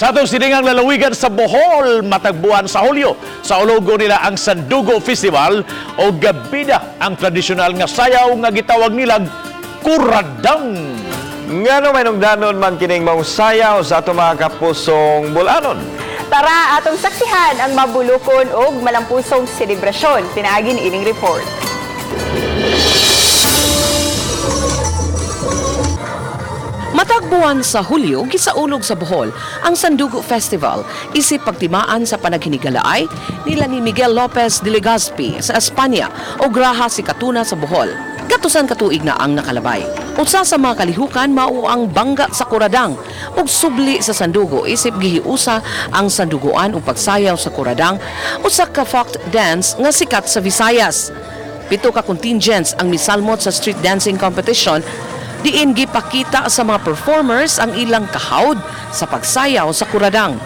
Sa atong siningang lalawigan sa Bohol, matag buwan sa Hulyo, saulogon nila ang Sandugo Festival o gabida ang tradisyonal nga sayaw nga gitawag nilang Kuradang. Ngano may nungdanon man kining maong sayaw sa atong mga kapusong Bol-anon? Tara, atong saksihan ang mabulukon og malampusong selebrasyon. Pinaagi ni ining report. Matag buwan sa Hulyo, gisaulog sa Bohol ang Sandugo Festival isip pagtimaan sa panaghinigalaay nila ni Miguel Lopez de Legazpi sa Espanya o graha si Katuna sa Bohol. Gatusan katuig na ang nakalabay. Usa sa mga kalihukan mao ang bangga sa kuradang ug subli sa sandugo isip gihiusa ang sanduguan ug pagsayaw sa kuradang, usa ka folk dance nga sikat sa Visayas. 7 ka contingents ang misalmot sa street dancing competition diin gipakita sa mga performers ang ilang kahawd sa pagsayaw sa kuradang.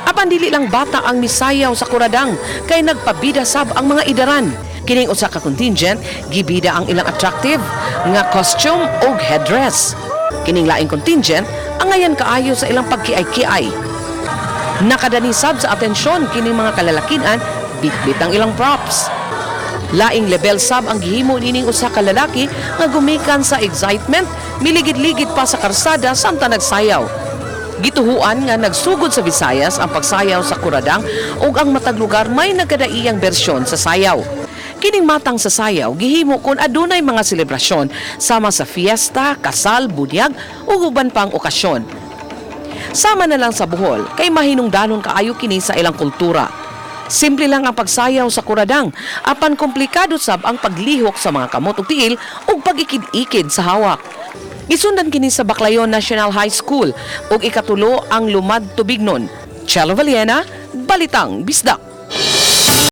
Apan dili lang bata ang misayaw sa kuradang kay nagpabida sab ang mga idaran. Kining usa ka contingent gibida ang ilang attractive nga costume ug headdress. Kining laing contingent angayan kaayo sa ilang pagkiay-kiay. Nakadani sab sa atensyon kining mga kalalakian, bitbit ang ilang props. Laing level sab ang gihimo nining usa ka lalaki nga gumikan sa excitement, miligid-ligid pa sa karsada samtang nagsayaw. Gituhuan nga nagsugod sa Visayas ang pagsayaw sa kuradang ug ang matag lugar may nagkadaiyang bersyon sa sayaw. Kining matang sa sayaw gihimo kon adunay mga selebrasyon sama sa fiesta, kasal, bunyag ug uban pang okasyon. Sama na lang sa Bohol kay mahinungdanon kaayo kini sa ilang kultura. Simple lang ang pagsayaw sa kuradang, apan komplikado sab ang paglihok sa mga kamot ug tiil ug pag-ikid-ikid sa hawak. Gisundan kini sa Baclayon National High School ug ikatulo ang Lumad Tubignon. Chelo Valiena, Balitang Bisdak.